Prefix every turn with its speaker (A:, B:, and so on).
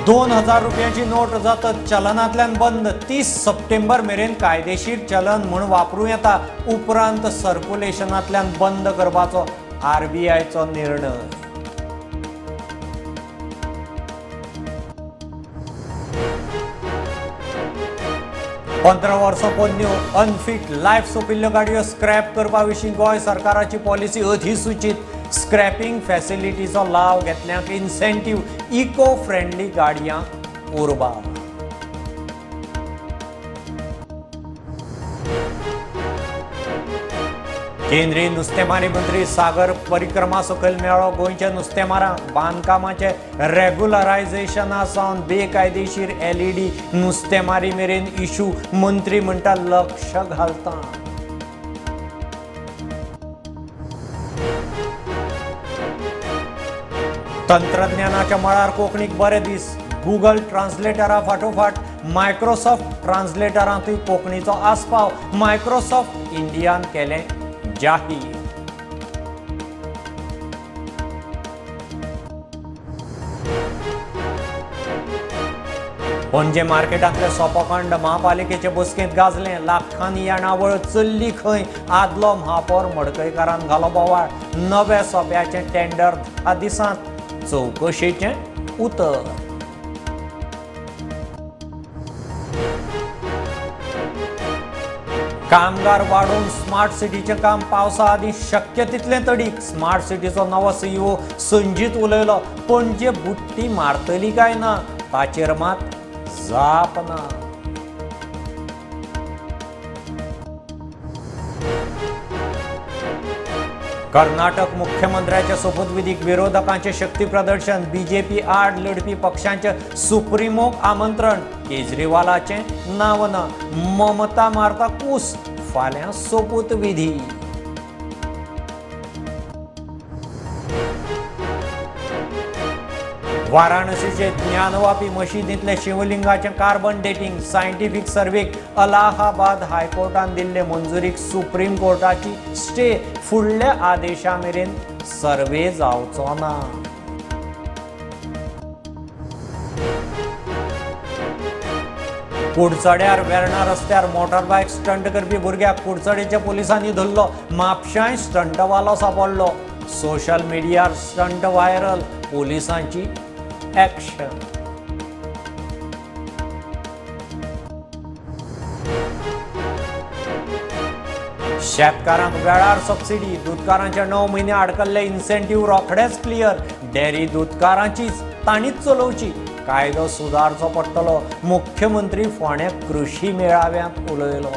A: 2000 रुपयांची नोट जातच चलनांतल्यान बंद. 30 सप्टेंबर मेरेन कायदेशीर चलन म्हूण वापरूं येता. उपरांत सर्क्युलेशनांतल्यान बंद करपाचो आरबीआयचो निर्णय. 15 वर्सां पोन्न्यो अनफीट लायफ सोंपिल्ल्यो गाडयो स्क्रॅप करपा विशीं गोंय सरकाराची पॉलिसी अधिसूचीत. स्क्रॅपिंग फॅसिलिटीचो लाव घेतल्यांक इन्सेंटीव. इको फ्रेंडली गाडयांक उर्बा. केंद्रीय नुस्तेमारी मंत्री सागर परिक्रमा सकयल मेळ्ळो गोंयच्या नुस्तेमारांक. बांदकामाचे रेग्युलरायझेशना सावन बेकायदेशीर एलईडी नुस्तेमारी मेरेन इशू. मंत्री म्हणटा लक्ष घालता. तंत्रज्ञानाच्या मळार कोंकणीक बरे दीस. गुगल ट्रान्सलेटरा फाटोफाट मायक्रोसॉफ्ट ट्रान्सलेटरांतूय कोंकणीचो आस्पाव. मायक्रोसॉफ्ट इंडियान केलें जाहीर. पणजे मार्केटांतले सोपोकांड महापालिकेचे बसकेंत गाजलें. लाखांनी येणावळ चल्ली खंय? आदलो महापौर मडकयकारान घालो बोवाळ. नव्या सोप्याचें टेंडर 10 दिसांत. चवकशेचें उतर. कामगार वाडोवन स्मार्ट सिटीचें काम पावसा आदीं शक्य तितलें तडीक. स्मार्ट सिटीचो नवो सीईओ संजीत उलयलो. पणजे बुट्टी मारतली काय ना ताचेर मात जाप ना. कर्नाटक मुख्यमंत्र्याच्या सोपूतविधीक विरोधकांचे शक्ती प्रदर्शन. बीजेपी आड लढपी पक्षांचे सुप्रीमोक आमंत्रण. केजरीवालाचें नांव ना. ममता मारता कूस. फाल्यां सोपूतविधी. वाराणसीचे ज्ञानवापी मशिदींतले शिवलिंगाचें कार्बन डेटिंग सायंटिफीक सर्वेक अलाहाबाद हायकोर्टान दिल्ले मंजुरीक सुप्रीम कोर्टाची स्टे. फुडल्या आदेशा मेरेन सर्वे जावचो ना. कुडचड्यार वेर्णा रस्त्यार मोटरबायक स्टंट करपी भुरग्याक कुडचडेच्या पोलिसांनी धरलो. म्हापशांय स्टंटवालो सापडलो. सोशल मिडियार स्टंट व्हायरल. पोलिसांची ॲक्शन. शेतकारांक वेळार सबसिडी. दुदकारांचे 9 म्हयने आडकल्ले इन्सेंटीव रोखडेच क्लियर. डेअरी दुदकारांचीच तांणीच चलोवची. कायदो सुदारचो पडटलो. मुख्यमंत्री फोंडें कृशी मेळाव्यांत उलयलो.